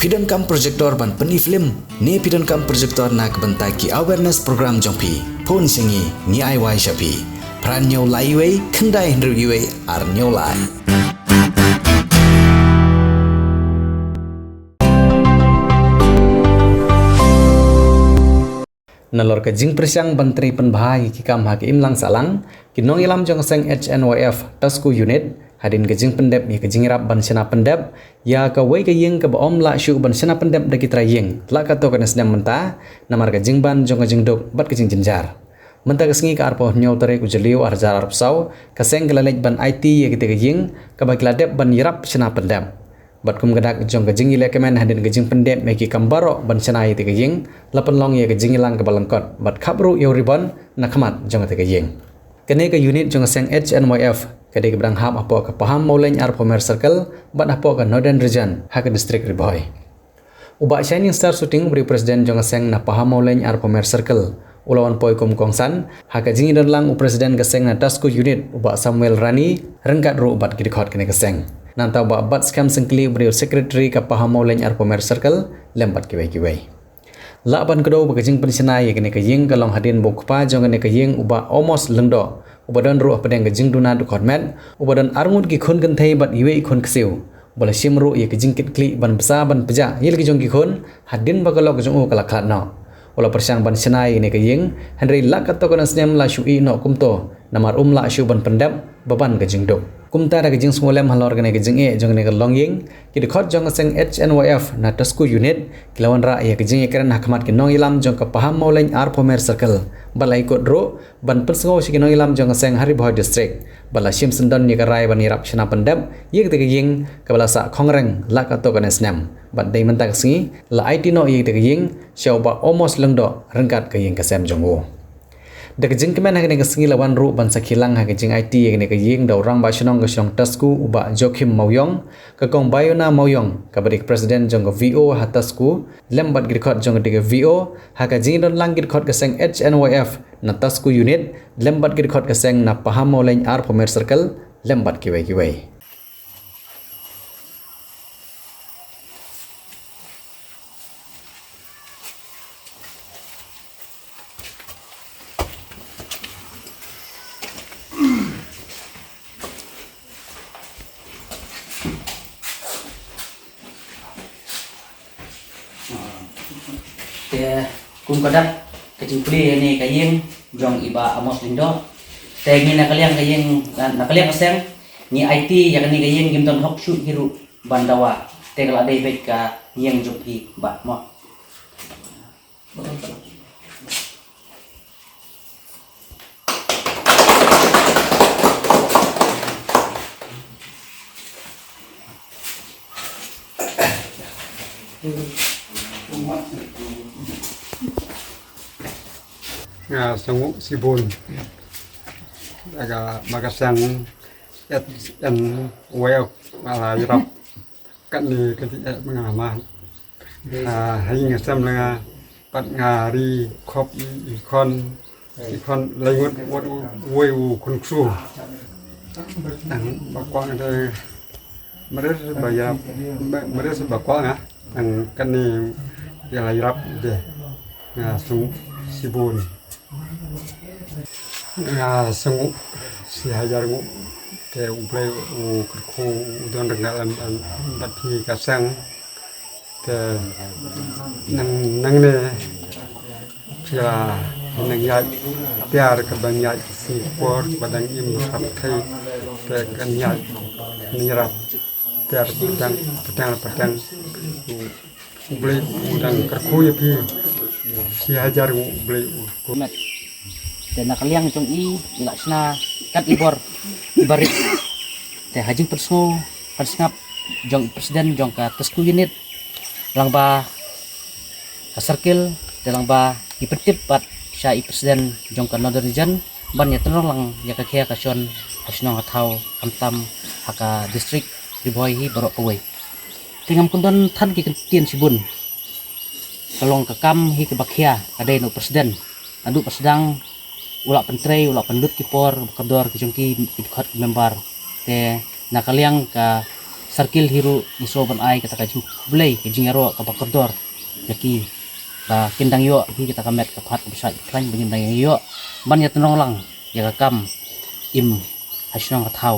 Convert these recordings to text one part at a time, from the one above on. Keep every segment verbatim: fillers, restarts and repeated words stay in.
Phi donkam projector ban pyni film ne phi donkam projector na ka bynta ki awareness program jong phi? Phone sha ngi, ngi ai wai sha phi. Phra hynñiew lai wei khyndai hynriew wei ar hynñiew lai. Nalor ka jingpyrshang ban trei pynbha ïa ki kam ha ka imlang sahlang, ki nongïalam jong ka seng H N Y F Tasku Unit, hadien ka jingpyndep ïa ka jingïarap ban shna pyndep ïa kawei ka ïing kaba ym lah shuh ban shna pyndep da ki trai ïing la katto katne snem mynta, namar ka jingban jong ka jingduk bad ka jingjynjar. Mynta ka sngi ka arphew hynñiew tarik u Jylliew arhajar arphew saw, ka seng ka la leit ban aiti ïa katei ka ïing kaba ki la dep ban ïarap shna pyndep. Bad kum ka dak jong ka jingïalehkmen hadien ka jingpyndep ïa ki kam baroh ban shna ïa katei ka ïing, la pynlong ïa ka jingïalang kaba lyngkot bad khap ruh ïa u ribon na khmat jong katei ka ïing. Kane ka unit jong ka seng H N Y F ka dei kaba dang hap hapoh ka Paham Mawlein Arphew Mer Circle bad hapoh ka Northern Region ha ka district Ri Bhoi. U Bah Shining Star Suting uba dei u president jong ka seng na Paham Mawlein Arphew Mer Circle u la wan poi kum u kongsan ha ka jingïadonlang u president ka seng na Tasku Unit u Bah Samuel Rani, ryngkat ruh bad ki dkhot kane ka seng. Nangta u Bah Batskhem Syngkli uba dei u secretary ka Paham Mawlein Arphew Mer Circle lem bad kiwei kiwei. Lah ban kdew ba ka jingpynshna ïa kane ka ïing ka long hadien ba u kpa jong kane ka ïing u Bah Amos Lyngdoh, uba don ruh hapdeng ka jingduna dkhot met, uba don arngut ki khun kynthei bad iwei i khun ksiew, uba la shim ruh ïa ka jingkitkhlieh ban bsa ban pjah ïa la ki jong ki khun hadien ba ka lok jong u ka la khlad noh. U la pyrshang ban shna ïa kane ka ïing, hynrei la katto katne snem la shu ïeh noh kumto namar um lah shuh ban pyndep ba ban ka jingduk. Kumta da ka jingsngewlem halor kane ka jingeh jong kane ka longïing, ki dkhot jong ka seng H N Y F na Tasku Unit ki la wanrah ïa ka jingïakren ha khmat ki nongïalam jong ka Paham Mawlein Arphew Mer Circle bad la ïakut ruh ban pynsngew sha ki nongïalam jong ka seng ha Ri Bhoi District bad la shim syndon ïa ka rai ban ïarap shna pyndep ïa katei ka ïing kaba la sah khongreng la katto katne snem. Bad dei mynta ka sngi la aiti noh ïa katei ka ïing sha u Bah Amos Lyngdoh ryngkat ka ïing ka sem jong u. Da ka jingkmen ha kane ka sngi la wan ruh ban sakhi lang ha ka jingaiti ïa kane ka ïing da u Rangbah Shnong ka shnong Tasku u Bah Joachim Mawïong, ka Kong Bayona Mawïong kaba dei ka president jong ka V O ha Tasku lem bad ki dkhot jong katei ka V O, ha ka jingdonlang ki dkhot ka seng H N Y F na Tasku Unit lem bad ki dkhot ka seng na Paham Mawlein Arphew Mer Circle lem bad kiwei kiwei. Te kum ka dak ka jingpule ïa kane ka ïing jong i Bah Amos Lyngdoh. Te ngi na ka liang ka ïing, na, na ka liang ka seng ngi aiti ïa kane ka ïing, ngim don hok shuh hi ruh ban dawa. Te ka la dei beit ka ïing jong phi Bah mo. Nga sngewnguh shibun. Nga ba ka seng H N Y F nga la ïarap. Katne ka jingeh ma nga ma. Ah, ha ïing ha sem la nga pat nga ri khop i, i khon, i khon laingut wat u, wei u khun ksu. Nang ba kwah nga te mres ba ïarap, mres ba kwah nga. Nang katne ïa la ïarap de. Nga sngewnguh shibun. Nga sngewnguh shi hajar nguh te U Blei u kyrkhu u don ryngkat lem bad phi ka seng. Te nang nangne phi la nang ïaid tiar ka ban ïaid shi por ba dang im sap thei te kan ïaid nang ïarap tiar pateng pateng pateng. U Blei u dang kyrkhu ïa phi. Shi hajar nguh U Blei u. Met. Te na ka liang jong i, i la shna kat i bor i barit. Te ha jingpynsngew pynsngap jong i president jong ka Tasku Unit, lyngba ka circle, te lyngba i pyntip pat sha i president jong ka Northern Region ban ïa tynrong lang ïa ka khia ka shon ha shnong ha thaw khamtam ha ka district Ri Bhoi hi baroh kawei. Te ngam kyndon than ki kyntien shibun. Ka long ka kam hi kaba khia ka dei na u president. Naduh ba sdang u la pyntrei, u la pynlut ki por ba kordor ki jong ki, ki dkhot ki member. Te na ka liang ka Circle hi ruh ngi sngewbha ban ai kata ka jingkhublei, ka jingïaroh kaba kordor ïa ki ba kin dang ïoh hi kata ka met ka phad kaba shait khlaiñ ba ngin dang ïoh ban ïatynrong lang ïa ka kam im ha shnong ha thaw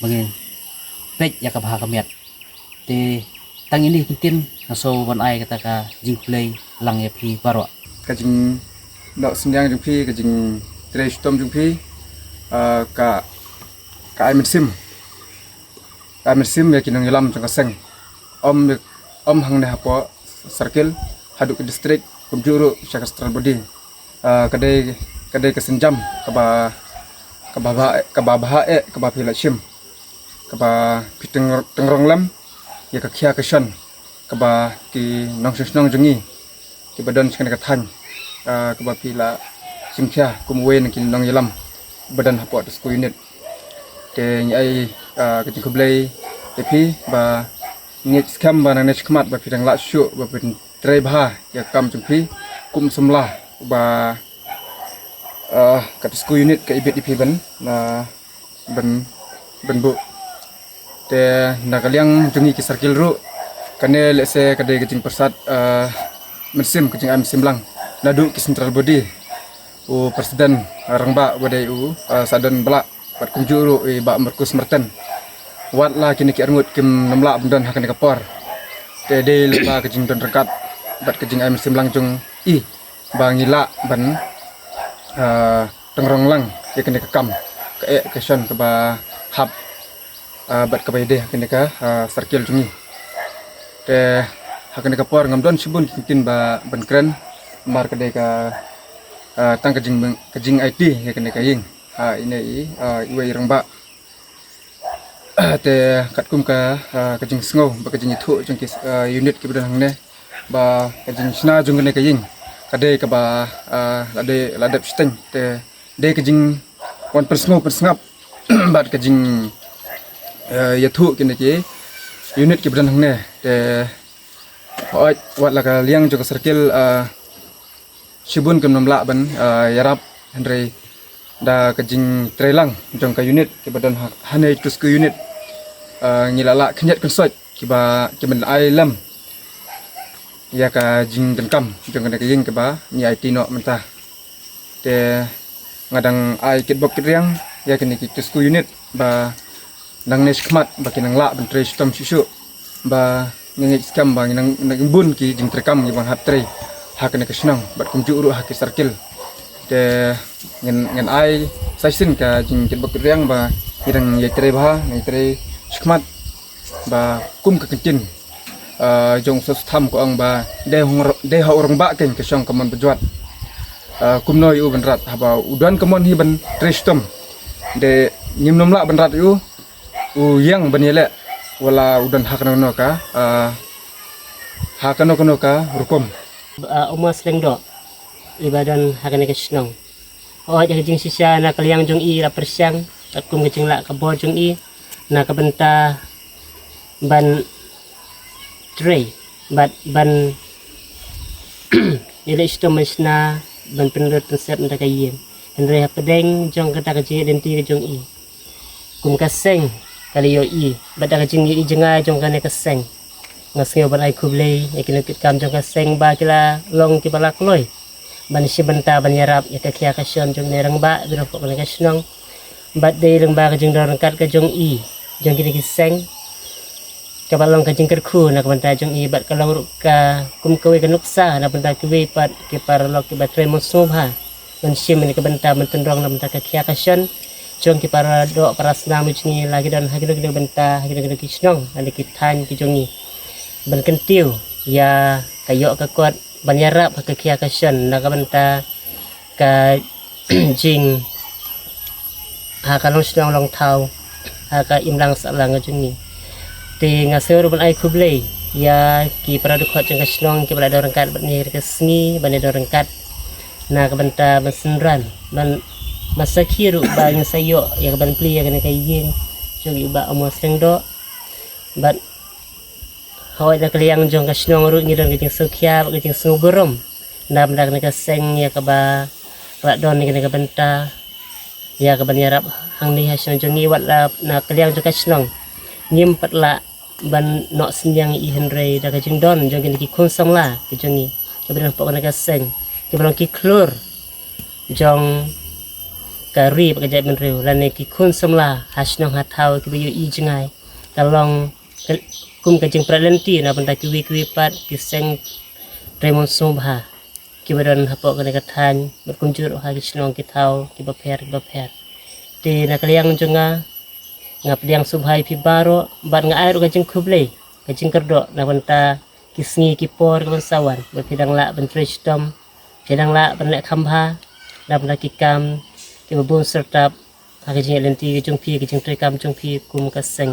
ba ngin peit ïa ka bha ka miat. Te tang ine ki ktien nga sngewbha ban ai kata ka jingkhublei lang ïa phi baroh. Ka jingnoh synñiang jong phi, ka jingtrei shitom jong phi, ah, ka ka ai mynsiem, ka ai mynsiem ïa ki nongïalam jong ka seng. Ym, ym hangne hapoh circle, haduh ka district, kumjuh ruh sha ka central body. Ah, ka dei, ka dei ka sienjam kaba, kaba bha, kaba bha eh kaba phi la shim, kaba phi tyngrong lem ïa ka khia ka shon kaba ki nongshong shnong jong ngi kiba don sha kane ka thaiñ, ah, kaba phi la shim khia kum uwei na ki nongïalam ba don hapoh Tisku Unit. Te ngi ai, ah, ka jingkhublei ïa phi ba ngi ngeit skhem ba nangne shakhmat ba phi dang lah shuh ba phin trei bha ïa ka kam jong phi kum samla ba, ah, ka Tisku Unit ka ibit ïa phi ban, ah, ban, ban buh. Te na ka liang jong ngi ki circle ruh, kane lehse ka dei ka jingpyrsad, ah, mynsiem, ka jingai mynsiem lang naduh ki central body, u president, ah, rangbah ba dei u, ah, Sadon Blah bad kumjuh ruh i Bah Markus Marten. Wat la kine ki arngut kim nym lah ban don ha kane ka por, te dei lyngba ka jingdon ryngkat bad ka jingai mynsiem lang jong i ba ngi lah ban, ah, tyngrong lang ïa kane ka kam, ka eh ka shon kaba hap, ah, bad kaba ïadei ha kane ka, ah, circle jong ngi. Te ha kane ka por ngam don shibun ki ktien ba ban kren, namar ka dei ka, ah, tang ka jing, ka jingaiti ïa kane ka ïing ha ine i, ah, iwei i rangbah. Te katkum ka, ah, ka jingsngew bad ka jingïathuh jong ki, ah, unit kiba don hangne ba ka jingshna jong kane ka ïing ka dei kaba, ah, la dei, la dep shiteng, te dei ka jingwan pynsngew pynsngap bad ka jing, ah, ïathuh kine ki unit kiba don hangne. Te hooid, wat la ka liang jong ka circle, ah, shibun kim nym lah ban, ah, ïarap, hynrei da ka jingtrei lang jong ka unit kiba don ha, hangne Tisku Unit, ah, ngi la lah khyndiat khynsoit kiba, kiban ai lem ïa ka jingdonkam jong kane ka ïing kaba ngi aiti noh mynta. Te nga dang ai kitbok kitriang ïa kine ki Tisku Unit ba nangne shakhmat ba kin nang lah ban trei shitom shuh shuh, ba ngi ngeit skhem ba ngi nang, nang bun ki jingtreikam kiba ngi hap trei ha kane ka shnong bad kumjuh ruh ha ki circle. Te ngan, ngan ai sa shisien ka jingkitbok kitriang ba ngi dang ïai trei bha, ngi trei shakhmat ba kum ka ktien, ah, jong u Soso Tham ka ong ba dei ha u rangbah keiñ ka shong ka mon ba jwat. Ah, kumno ïa u ban rat haba u don ka mon hi ban trei shitom, te ngim nym lah ban rat ïa u, u ïeng ban ïaleh wat la u don ha kano kano ka, ah, ha kano kano ka rukom. Ah, U Mawsleng Doh iba don ha kane ka shnong. Hooid, ha ka jingshisha na ka liang jong i la pyrshang katkum ka jinglah ka bor jong i na ka bynta ban trei bad ban ïaleh shitom ban shna, ban pynlut pynsep na ka ïing. Hynrei hapdeng jong kata ka jingïaid lynti ka jong i, kum ka seng ka la ïohi bad da ka jingïohi jngai jong kane ka seng, nga sngew ban ai khublei ïa ki nongkitkam jong ka seng ba ki la long kiba la kloi ban shim bynta ban ïarap ïa ka khia ka shon jong une u rangbah ba don hapoh kane ka shnong. Bad dei lyngba ka jingdon ryngkat ka jong i, jong kine ki seng, kaba long ka jingkyrkhu na ka bynta jong i bad ka long ruh ka kum kawei ka nuksa na ka bynta kiwei pat ki paralok kiba trei mon sngewbha ban shim ïa ka bynta ban tynrong na ka bynta ka khia ka shon jong ki paradoh parasnam jong ngi, la ki don ha kino kino ki bynta, ha kino kino ki shnong, ha kino ki thaiñ ki jong ngi, ban kyntiew ïa ka ïoh ka kot ban ïarap ha ka khia ka shon na ka bynta ka jing, ha ka long shnong long thaw, ha ka imlang sahlang ka jong ngi. Te nga sngew ruh ban ai khublei ïa ki para dkhot jong ka shnong kiba la don ryngkat bad ngi ha ka sngi ban ïadon ryngkat na ka bynta ban synran, ban, ban sakhi ruh ba ngin sa ïoh ïa ka ban plie ïa kane ka ïing jong i Bah U Mawsleng Doh. Bad hooid, na ka liang jong ka shnong ruh ngi don ka jingsngewkhia bad ka jingsngewburom na ka bynta kane ka seng ïa kaba la don ïa kane ka bynta ïa ka ban ïarap hangne ha shnong jong ngi. Wat la na ka liang jong ka shnong ngim pat lah ban noh synñiang ïa i, hynrei da ka jingdon jong kine ki khun samla ki jong ngi kiba don hapoh kane ka seng, kiba long ki khlur jong ka ri bad ka jaitbynriew, lane ki khun samla ha shnong ha thaw kiba ïohi jngai, ka long ka, kum ka jingpret lynti na bynta kiwei kiwei pat ki seng trei mynsiem bha kiba don hapoh kane ka thaiñ, bad kumjuh ruh ha ki shnong ki thaw kiba pher kiba pher. Te na ka liang jong nga, nga pdiang sngewbha ïa phi baroh bad nga ai ruh ka jingkhublei, ka jingkyrdoh na bynta ki sngi ki por kiban sa wan, ba phi dang lah ban trei shitom, phi dang lah ban leh kham bha na bynta ki kam kiba bun syrtap ha ka jingïaid lynti ka jong phi, ka jingtrei kam jong phi kum ka seng